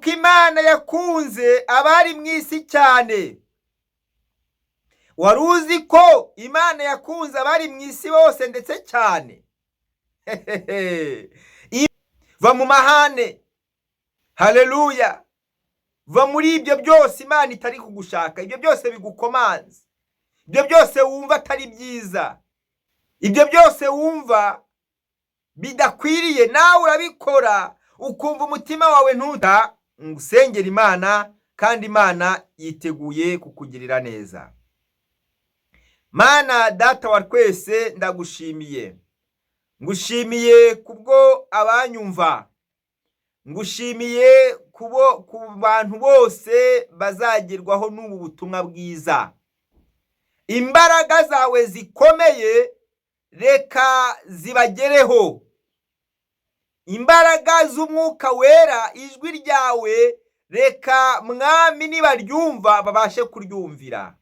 Kuko Imana yakunze abari mu isi cyane. Wari uzi ko Imana yakunze abari mu isi bose ndetse cyane? Va mu mahane, haleluya! Va muri ibyo byose Imana itari kugushaka, ibyo byose bigukomanze, ibyo byose wumva atari byiza, ibyo byose wumva bidakwiriye, nawe urabikora ukumva umutima wawe ntuta. Usengera Imana kandi Imana yiteguye kukugirira neza. Mana Data wa twese, ndagushimiye, ngushimiye kubwo abanyumva, ngushimiye kubo ku bantu bose bazagerwaho n'ubu butumwa bwiza. Imbaraga zawe zikomeye reka zibagereho, imbaraga z'Umwuka Wera, ijwi ryawe reka Mwami nibaryumva babashe kuryumvira,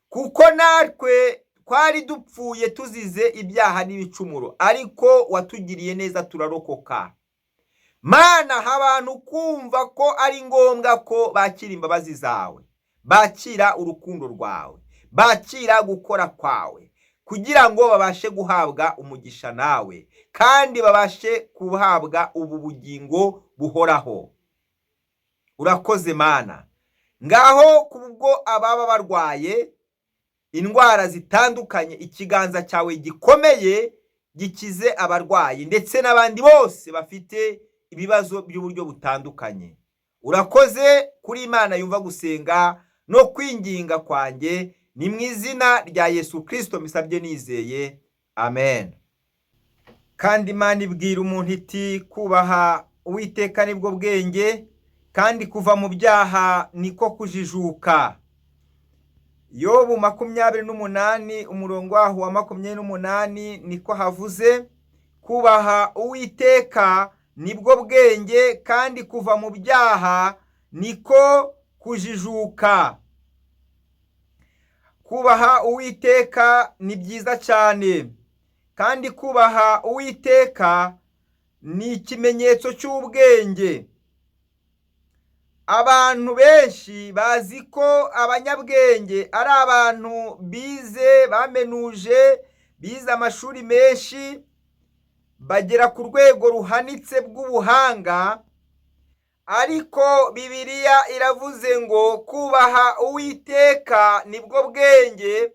kuko natwe twari dupfuye tuzize ibyaha n'ibicumuro, ariko watugiriye neza turarokoka. Mana, abantu kumva ko ari ngombwa ko bakira imbabazi zawe, bakira urukundo rwawe, bakira gukora kwawe, kugira ngo babashe guhabwa umugisha nawe kandi babashe guhabwa ubu bugingo buhoraho. Urakoze Mana. Ngaho kubwo ababa barwaye indwara zitandukanye, ikiganza cyawe gikomeye gikize abarwayi ndetse n'abandi bose bafite ibibazo by'uburyo butandukanye. Urakoze kuri Imana yumva gusenga no kwinginga kwanjye. Ni mu izina rya Yesu Kirisito mbisabye nizeye, amen. Kandi Imana ibwira umuntu iti: "Kubaha Uwiteka nibwo bwenge, kandi kuva mu byaha niko kujijuka." Yobu 28, umurongo waho wa 28 niko havuze: "Kubaha Uwiteka nibwo bwenge, kandi kuva mu byaha niko kujijuka." Kubaha Uwiteka ni byiza cyane, kandi kubaha Uwiteka ni ikimenyetso cy'ubwenge. Abantu benshi bazi ko abanyabwenge ari abantu bize, bamenuje, bize amashuri menshi, bagera ku rwego ruhanitse bw'ubuhanga, ariko Bibiliya iravuze ngo kubaha Uwiteka nibwo bwenge,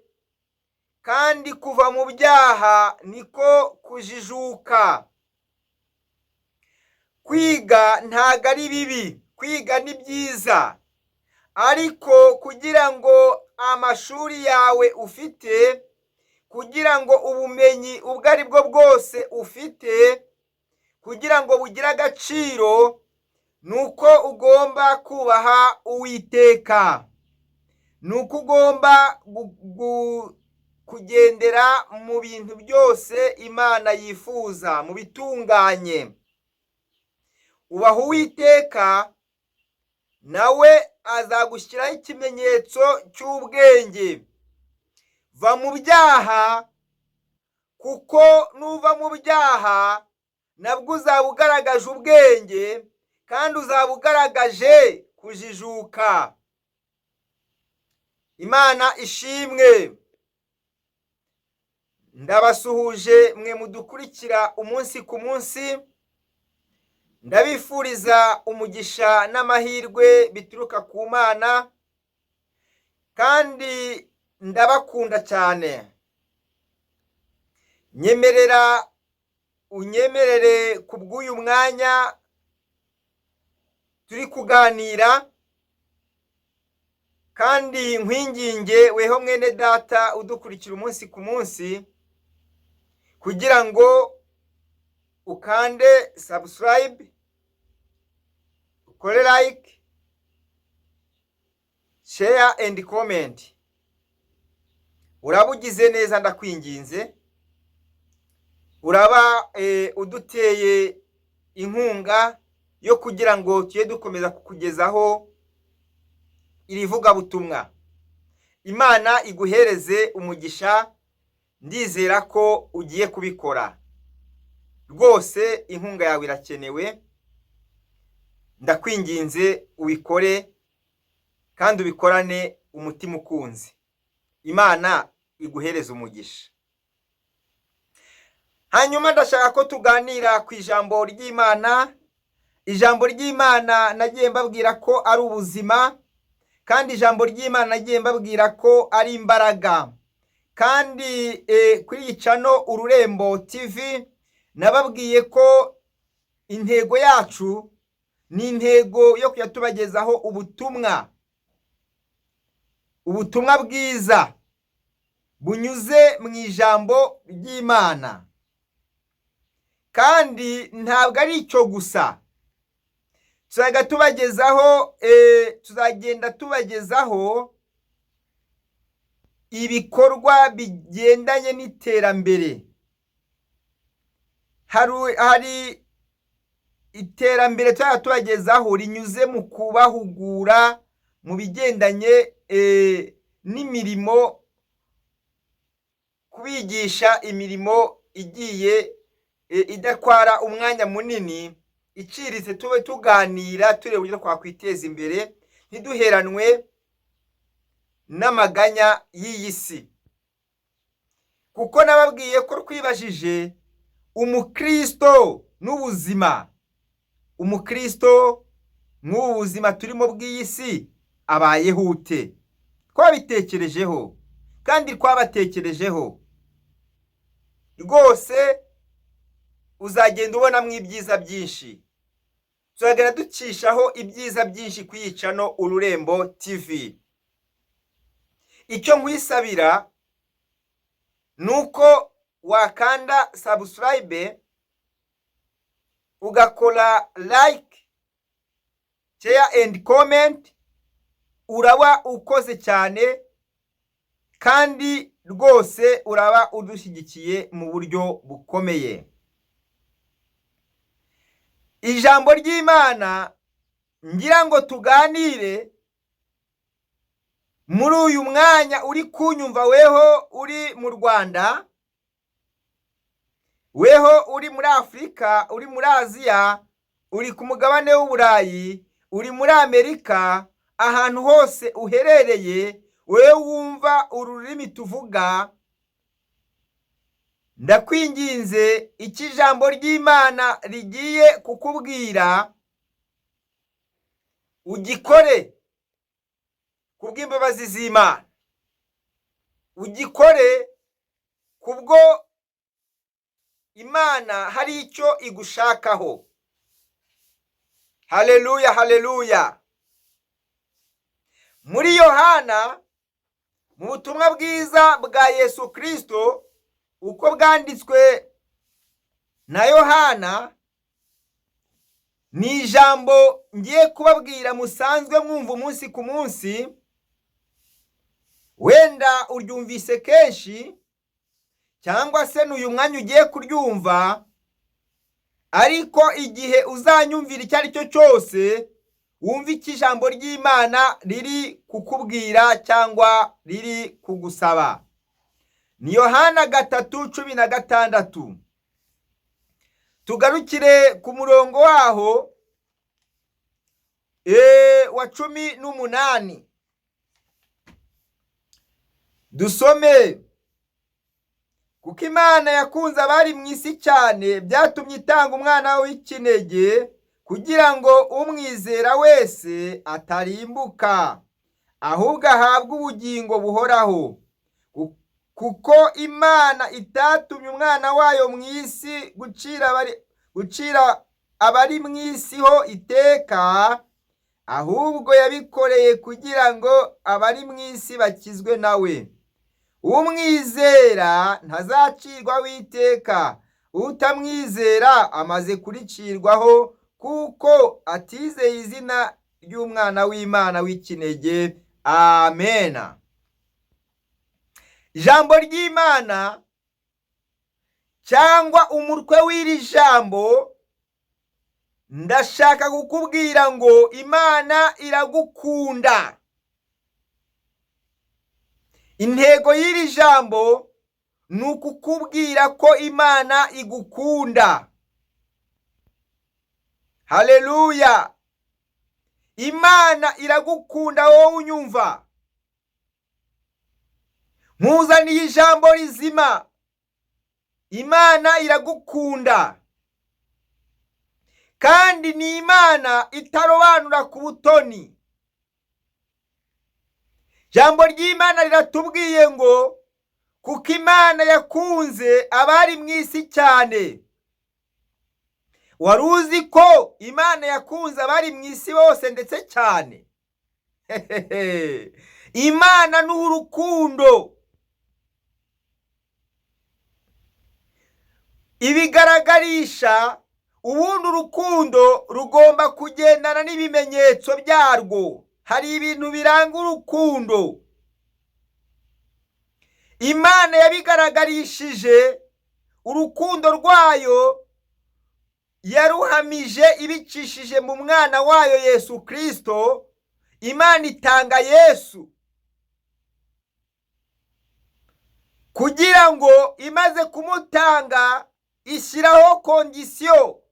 kandi kuva mu byaha niko kujijuka. Kwiga ntago ari bibi, kwiga ni byiza, ariko kugira ngo amashuri yawe ufite, kugira ngo ubumenyi ubwo ari bwo bwose ufite, kugira ngo bugire agaciro, ni uko ugomba kubaha Uwiteka, ni uko ugomba kugendera mu bintu byose Imana yifuza, mu bitunganye. Ubaha Uwiteka, nawe azagushyiraho ikimenyetso cy'ubwenge. Va mu byaha, kuko nuva mu byaha nabwo uzaba ugaragaje ubwenge kandi uzaba ugaragaje kujijuka. Imana ishimwe. Ndabasuhuje mwe mudukurikira umunsi ku munsi, ndabifuriza umugisha n'amahirwe bituruka ku Mana, kandi ndabakunda cyane. Nyemerera unyemerere ku bw'uyu mwanya turi kuganira, kandi nkwinginge weho mwene Data udukurikira umunsi ku munsi, kugira ngo ukande subscribe, ukore like, share and comment. Uraba ugize neza, ndakwinginze, uraba uduteye inkunga yo kugira ngo tujye dukomeza kukugezaho iri vugabutumwa. Imana iguhereze umugisha, ndizera ko ugiye kubikora rwose. Inkunga yawe irakenewe. Ndakwinginze ubikore kandi ubikorane umutima ukunze. Imana iguhereze umugisha. Hanyuma ndashaka ko tuganira ku ijambo ry'Imana. Ijambo ry'Imana nagiye mbabwira ko ari ubuzima, kandi ijambo ry'Imana nagiye mbabwira ko ari imbaraga. Kandi kuri iyi channel Ururembo TV nababwiye ko intego yacu ni intego yo kujya tubagezaho ubutumwa, ubutumwa bwiza bunyuze mu ijambo ry'Imana. Kandi ntabwo ari icyo gusa, tuzajya tubagezaho, tuzagenda tubagezaho ibikorwa bigendanye n'iterambere. Hari iterambere tuzajya tubagezaho rinyuze mu kubahugura mu bigendanye n'imirimo, kubigisha imirimo igiye idatwara umwanya munini, iciriritse, tube tuganira tureba uburyo twakwiteza imbere, ntiduheranwe n'amaganya y'iyi si. Kuko nababwiye ko twibajije umukristo n'ubuzima, umukristo nk'ubu buzima turimo bw'iyi si abayeho ute? Twabitekerejeho kandi twabatekerejeho rwose. Uzagenda ubonamo ibyiza byinshi, tuzagenda ducishaho ibyiza byinshi ku iyi channel Ururembo TV. Icyo nkwisabira ni uko wakanda subscribe, ugakora like, share and comment, uraba ukoze cyane kandi rwose uraba udushyigikiye mu buryo bukomeye. Ijambo ry'Imana ngira ngo tuganire muri uyu mwanya uri kunyumva, weho uri mu Rwanda, weho uri muri Afurika, uri muri Aziya, uri ku mugabane w'Uburayi, uri muri Amerika, ahantu hose uherereye, wewe wumva ururimi tuvuga, ndakwinginze, icyo ijambo ry'Imana rigiye kukubwira ugikore kubw'imbabazi z'Imana, ugikore kubwo Imana hari icyo igushakaho. Haleluya, haleluya! Muri Yohana, mu butumwa bwiza bwa Yesu Kirisito uko bwanditswe na Yohana, ni ijambo ngiye kubabwira musanzwe mwumva umunsi ku munsi, wenda uryumvise kenshi cyangwa se n'uyu mwanya ugiye kuryumva, ariko igihe uzanyumvira icyo ari cyo cyose, wumva icyo ijambo ry'Imana riri kukubwira cyangwa riri kugusaba. Ni Yohana 3:16. Tugarukire ku murongo waho wa 18, dusome: "Kuko Imana yakunze abari mu isi cyane, byatumye itanga umwana w'ikinege, kugira ngo umwizera wese atarimbuka, ahubwo ahabwe ubugingo buhoraho. Kuko Imana itatumye umwana wayo mu isi gucira abari mu isi ho iteka, ahubwo yabikoreye kugira ngo abari mu isi bakizwe nawe. Umwizera ntazacirwaho iteka, utamwizera amaze kuricirwaho, kuko atizeye izina ry'umwana w'Imana w'ikinege." Amena. Ijambo ry'Imana cyangwa umutwe w'iri jambo, ndashaka kukubwira ngo Imana iragukunda. Intego y'iri jambo ni ukukubwira ko Imana igukunda. Haleluya! Imana iragukunda wowe unyumva. Nkuzaniye ijambo rizima. Imana iragukunda, kandi ni Imana itarobanura ku butoni. Ijambo ry'Imana riratubwiye ngo kuko Imana yakunze abari mu isi cyane. Wari uzi ko Imana yakunze abari mu isi bose ndetse cyane? Imana ni urukundo. Ibigaragarisha ubundi urukundo rugomba kugendana n'ibimenyetso byarwo. Hari ibintu biranga urukundo. Imana yabigaragarishije urukundo rwayo, yaruhamije ibicishije mu mwana wayo Yesu Kristo. Imana itanga Yesu kugira ngo imaze kumutanga ishyiraho kondisiyo.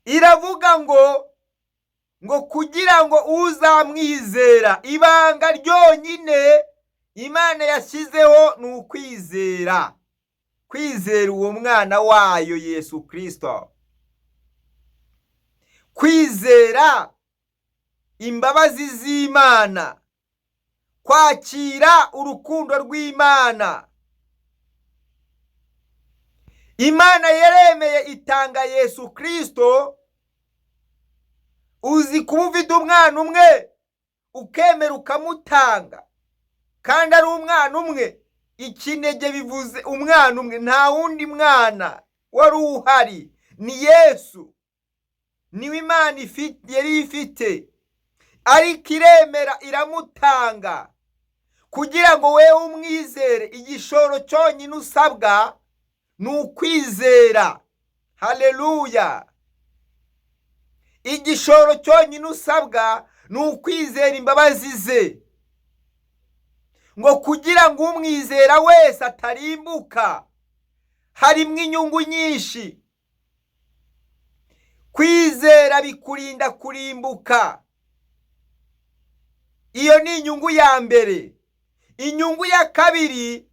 Iravuga ngo kugira ngo uzamwizera. Ibanga ryonyine Imana yashyizeho ni ukwizera, kwizera uwo mwana wayo Yesu Kristo, kwizera imbabazi z'Imana, kwakira urukundo rw'Imana. Imana yaremeye itanga Yesu Kristo. Uzi kuba ufite umwana umwe ukemera ukamutanga, kandi ari umwana umwe. Ikinege bivuze umwana umwe, nta wundi mwana wari uhari, ni Yesu, niwe Imana yari ifite, ariko iremera iramutanga kugira ngo wewe umwizere. Igishoro cyonyine usabwa ni ukwizera. Haleluya! Igishoro cyonyine usabwa ni ukwizera imbabazi ze, ngo kugira ngo umwizera wese atarimbuka. Harimo inyungu nyinshi. Kwizera bikurinda kurimbuka. Iyo ni inyungu ya mbere. Inyungu ya kabiri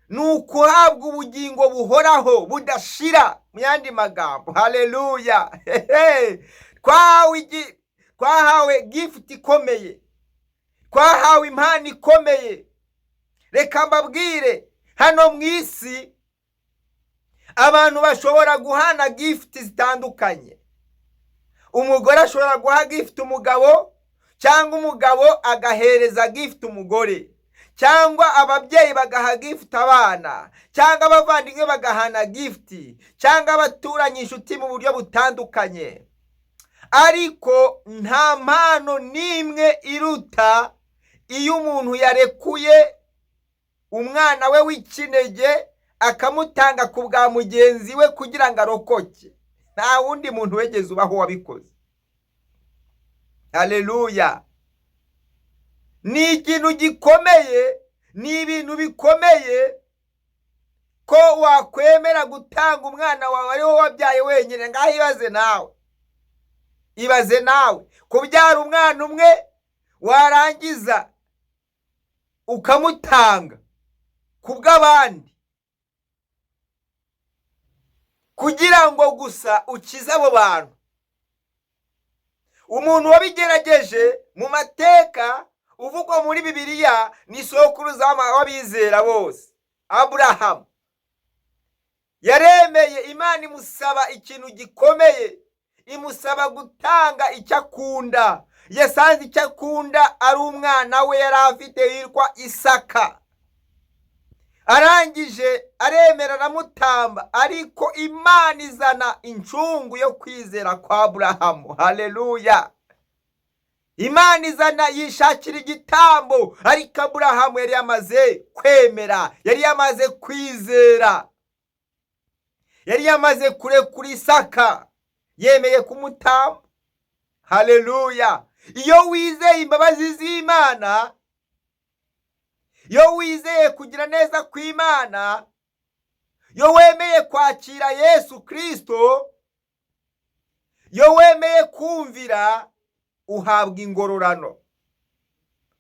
ni ukuhabwa ubugingo buhoraho budashira, mu yandi magambo. Haleluya! Twahawe gifuti ikomeye, twahawe impano ikomeye. Reka mbabwire, hano mu isi abantu bashobora guhana gifuti zitandukanye. Umugore ashobora guha gifuti umugabo, cyangwa umugabo agahereza gifuti umugore, cyangwa ababyeyi bagaha gifuti abana, cyangwa abavandimwe bagahana gifuti, cyangwa abaturanyi, inshuti mu buryo butandukanye. Ariko nta mpano n'imwe iruta iyo umuntu yarekuye umwana we w'ikinege akamutanga ku bwa mugenzi we kugira ngo arokoke. Nta wundi muntu wegeze ubaho wabikoze. Haleluya! Ni ikintu gikomeye, ni ibintu bikomeye ko wakwemera gutanga umwana wawe ari wowe wabyaye wenyine. Ngaho ibaze nawe, ibaze nawe kubyara umwana umwe warangiza ukamutanga ku bw'abandi kugira ngo gusa ukize abo bantu. Umuntu wabigerageje mu mateka uvugwa muri Bibiliya ni sokuruza w'abizera bose, Aburahamu. Yaremeye Imana imusaba ikintu gikomeye, imusaba gutanga icyo akunda. Yasanze icyo akunda ari umwana we yari afite witwa Isaka. Arangije aremera aramutamba, ariko Imana izana incungu yo kwizera kwa Aburahamu. Haleluya! Imana izana yishakira igitambo, ariko Aburahamu yari yamaze kwemera, yari yamaze kwizera, yari yamaze kurekura Isaka, yemeye kumutamba. Haleluya! Iyo wizeye imbabazi z'Imana, iyo wizeye kugira neza kw'Imana, iyo wemeye kwakira Yesu Kristo, Iyo wemeye kumvira uhabwa ingororano,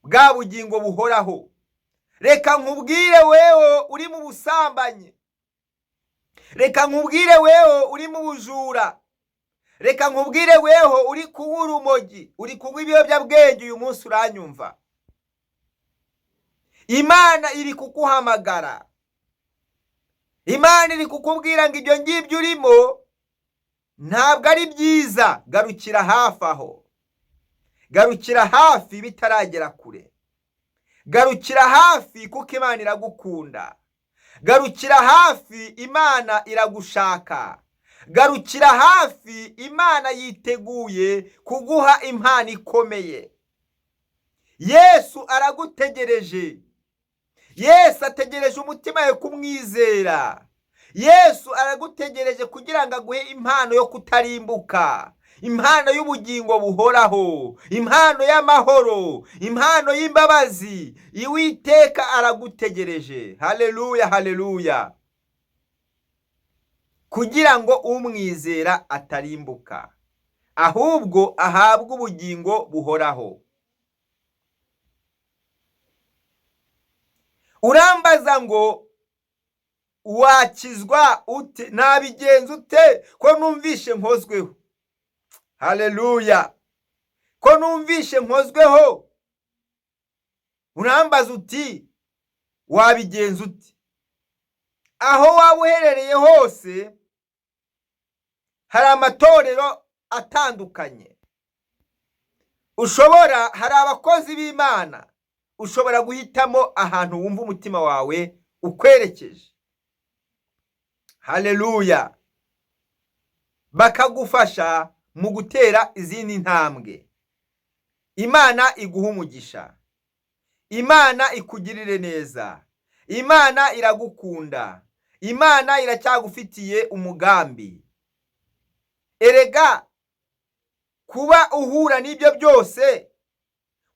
bwa bugingo buhoraho. Reka nkubwire wewe uri mu busambanyi, reka nkubwire wewe uri mu bujura, reka nkubwire weho uri kunywa urumogi, uri kunywa ibiyobyabwenge, uyu munsi uranyumva. Imana iri kuguhamagara, Imana iri kukubwira ngo ibyo ngibyo urimo ntabwo ari byiza, garukira hafi aho, garukira hafi bitaragera kure, garukira hafi kuko Imana iragukunda, garukira hafi Imana iragushaka, garukira hafi Imana yiteguye kuguha impano ikomeye. Yesu aragutegereje, Yesu ategereje umutima we kumwizera. Yesu aragutegereje kugira ngo aguhe impano yo kutarimbuka, impano y'ubugingo buhoraho, impano y'amahoro, impano y'imbabazi. Uwiteka aragutegereje. Haleluya, haleluya! Kugira ngo umwizera atarimbuka, ahubwo ahabwe ubugingo buhoraho. Urambaza ngo wakizwa ute? Nabigenza ute ko numvishe nkozweho? Haleluya! Ko numvishe nkozweho, urambaza uti wabigenza ute? Aho waba uherereye hose hari amatorero atandukanye ushobora, hari abakozi b'Imana, ushobora guhitamo ahantu wumva umutima wawe ukwerekeje. Haleluya! Bakagufasha mu gutera izindi ntambwe. Imana iguha umugisha, Imana ikugirire neza, Imana iragukunda, Imana iracyagufitiye umugambi. Erega kuba uhura n'ibyo byose,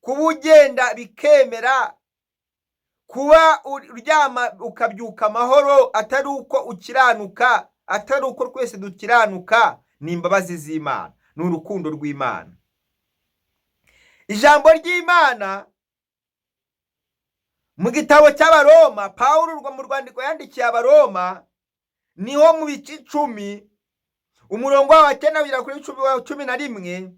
kuba ugenda bikemera, kuba uryama ukabyuka amahoro, atari uko ukiranuka, atari uko twese dukiranuka, ni imbabazi z'Imana, ni urukundo rw'Imana. Ijambo ry'Imana mu gitabo cy'Abaroma, Pawulo mu rwandiko yandikiye Abaroma, niho mu bice 10, umurongo wa 9 kugera kuri 11,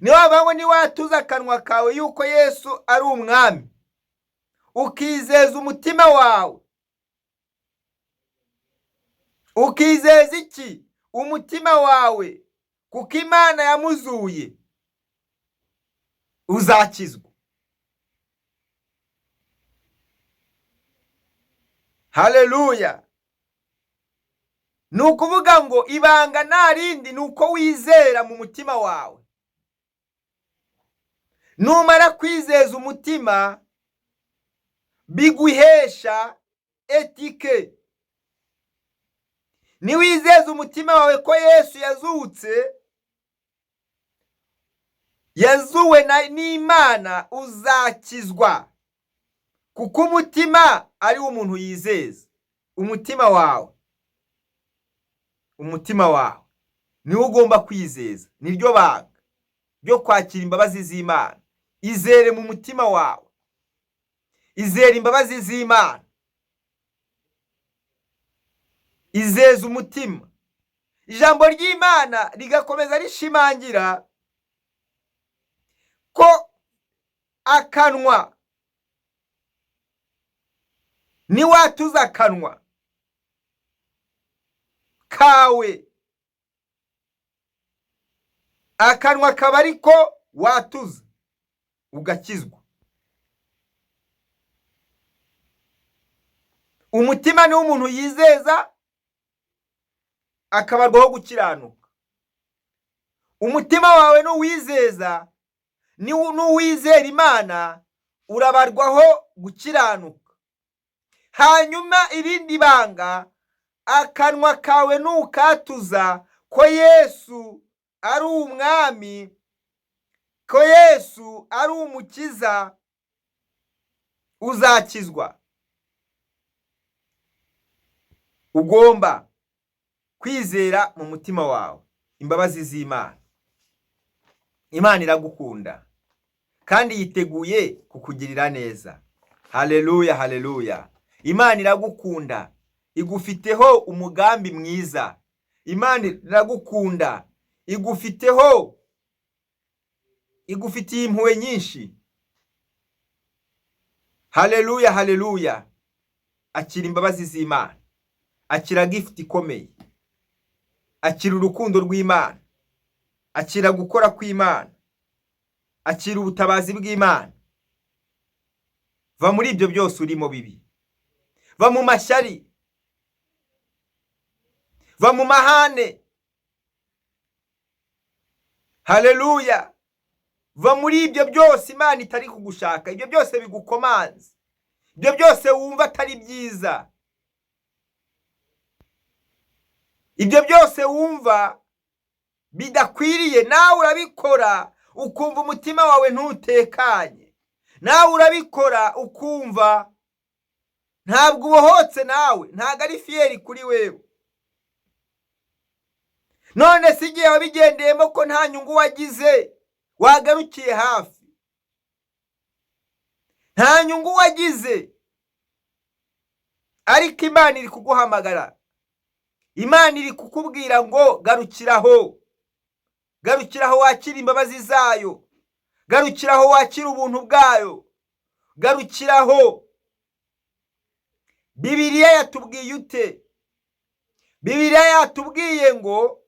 niho bavuga ngo niwatuza akanwa kawe yuko Yesu ari umwami, ukizeza umutima wawe, ukizeza iki? Umutima wawe, kuko Imana yamuzuye, uzakizwa. Haleluya! Ni ukuvuga ngo ibanga nta rindi, ni uko wizera mu mutima wawe. Numara kwizeza umutima, biguhesha etike. Niwizeza umutima wawe ko Yesu yazutse, yazuwe n'Imana, uzakizwa. Kuko umutima ari wo umuntu yizeza. Umutima wawe, umutima wawe niwo ugomba kwizeza, niryo banga ryo kwakira imbabazi z'Imana. Izere mu mutima wawe, izere imbabazi z'Imana, izeza umutima. Ijambo ry'Imana rigakomeza rishimangira ko akanwa, niwatuza akanwa kawe, akanwa kaba ariko watuza ugakizwa. Umutima niwo umuntu yizeza akabarwaho gukiranuka. Umutima wawe nuwizeza, nuwizera Imana, urabarwaho gukiranuka. Hanyuma irindi banga, akanwa kawe nukatuza ko Yesu ari umwami, ko Yesu ari umukiza, uzakizwa. Ugomba kwizera mu mutima wawe. Imbabazi z'Imana. Imana iragukunda kandi yiteguye kukugirira neza. Haleluya, haleluya. Imana iragukunda, igufiteho umugambi mwiza. Imana iragukunda, igufiteho, igufitiye impuhwe nyinshi. Haleluya, haleluya. Akira imbabazi z'Imana, akira gift ikomeye, akira urukundo rw'Imana, akira gukora kw'Imana, akira ubutabazi bw'Imana. Va muri ibyo byose urimo bibi, va mu mashyari, va mu mahane. Haleluya. Va muri ibyo byose Imana itari kugushaka, ibyo byose bigukomanze, ibyo byose wumva atari byiza, ibyo byose wumva bidakwiriye. Nawe urabikora ukumva umutima wawe ntutekanye, nawe urabikora ukumva ntabwo ubohotse, nawe ntabwo ari fier kuri wewe. None se igihe wabigendeyemo ko nta nyungu wagize, wagarukiye hafi? Nta nyungu wagize, ariko Imana iri kuguhamagara, Imana iri kukubwira ngo garukiraho, garukiraho wakira imbabazi zayo, garukiraho wakira ubuntu bwayo, garukiraho. Bibiliya yatubwiye ute? Bibiliya yatubwiye ngo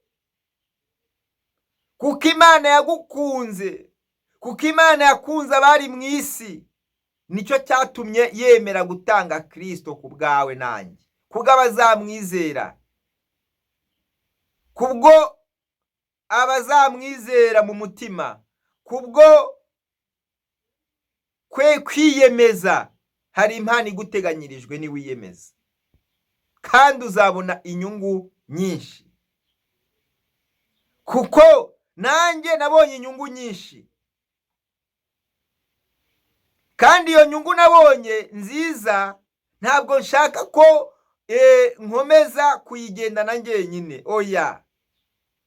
kuko Imana yagukunze, kuko Imana yakunze abari mu isi, nicyo cyatumye yemera gutanga Kirisito ku bwawe nanjye, kubw'abazamwizera, kubwo abazamwizera mu mutima, kubwo kwe kwiyemeza. Hari impano iguteganyirijwe niwiyemeza, kandi uzabona inyungu nyinshi, kuko nanjye nabonye inyungu nyinshi. Kandi iyo nyungu nabonye nziza, ntabwo nshaka ko nkomeza kuyigendana njyenyine. Oya,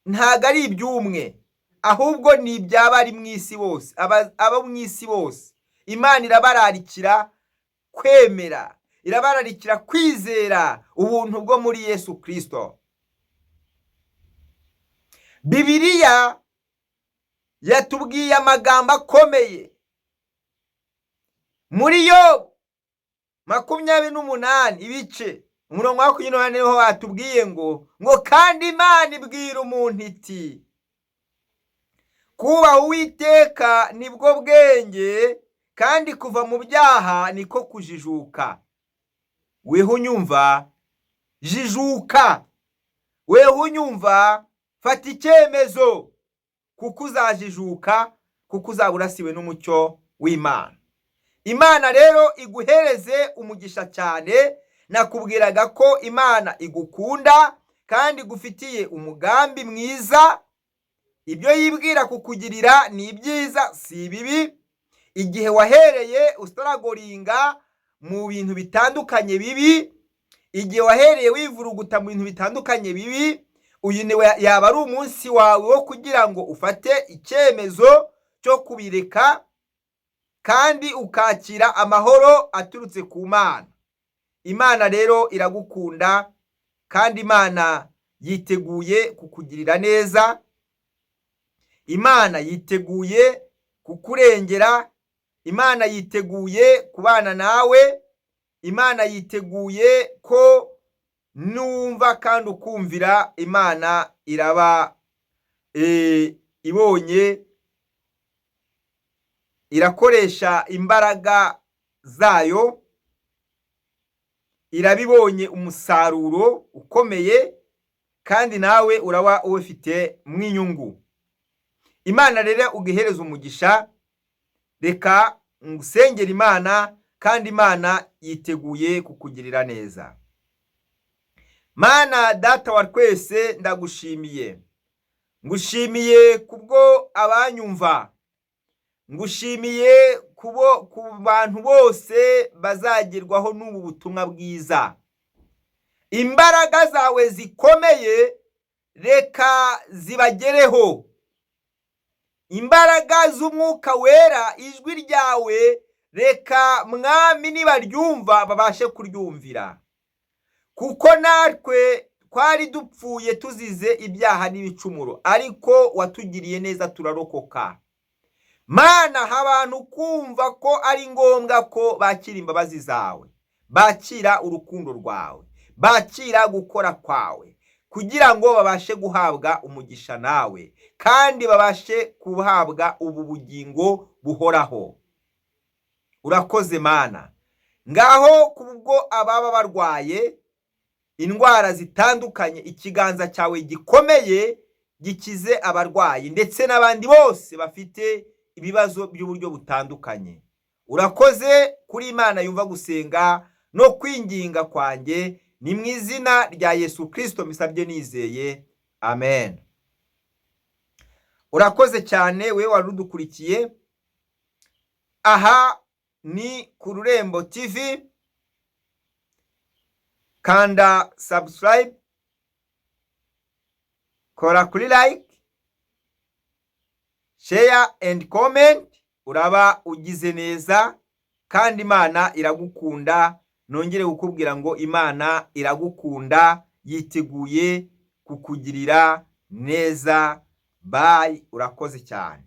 ntabwo ari iby'umwe, ahubwo ni iby'abari mu isi bose, abo mu isi bose. Imana irabararikira kwemera, irabararikira kwizera ubuntu bwo muri Yesu Kirisito. Bibiliya yatubwiye amagambo akomeye muri yo 28 ibice, umurongo wa 28, niho watubwiye ngo kandi Imana ibwira umuntu iti: "Kubaha Uwiteka nibwo bwenge, kandi kuva mu byaha niko kujijuka." Weho unyumva, jijuka. Weho unyumva, fata icyemezo, kuko uzajijuka, kuko uzaba urasiwe n'umucyo w'Imana. Imana rero iguhereze umugisha cyane. Nakubwiraga ko Imana igukunda kandi igufitiye umugambi mwiza. Ibyo yibwira kukugirira ni ibyiza, si ibibi. Igihe wahereye ustrugglinga mu bintu bitandukanye bibi, igihe wahereye wivuruguta mu bintu bitandukanye bibi, uyu ni yaba ari umunsi wawe wo kugira ngo ufate icyemezo cyo kubireka kandi ukakira amahoro aturutse ku Mana. Imana rero iragukunda kandi Imana yiteguye kukugirira neza, Imana yiteguye kukurengera, Imana yiteguye kubana nawe, Imana yiteguye ko numva kandi ukumvira Imana, iraba ibonye, irakoresha imbaraga zayo, irabibonye umusaruro ukomeye, kandi nawe uraba uwufite mu inyungu. Imana rero ugihereza umugisha. Reka ngusengere Imana, kandi Imana yiteguye kukugirira neza. Mana Data wa twese, ndagushimiye, ngushimiye kubwo abanyumva, ngushimiye kubo ku bantu bose bazagerwaho n'ubu butumwa bwiza. Imbaraga zawe zikomeye reka zibagereho. Imbaraga z'Umwuka Wera, ijwi ryawe, reka Mwami nibaryumva babashe kuryumvira, kuko natwe twari dupfuye tuzize ibyaha n'ibicumuro, ariko watugiriye neza turarokoka. Mana, abantu kumva ko ari ngombwa ko bakira imbabazi zawe, bakira urukundo rwawe, bakira gukora kwawe, kugira ngo babashe guhabwa umugisha nawe kandi babashe guhabwa ubu bugingo buhoraho. Urakoze Mana. Ngaho kubwo ababa barwaye indwara zitandukanye, ikiganza cyawe gikomeye gikize abarwayi ndetse n'abandi bose bafite ibibazo by'uburyo butandukanye. Urakoze kuri Imana yumva gusenga no kwinginga kwanjye. Ni mu izina rya Yesu Kirisito mbisabye nizeye, amen. Urakoze cyane we wari udukurikiye. Aha ni ku Rurembo TV. Kanda subscribe, kora kuri like, share and comment, uraba ugize neza kandi Imana iragukunda. Nongere kukubwira ngo Imana iragukunda, yiteguye kukugirira neza. Bye, urakoze cyane.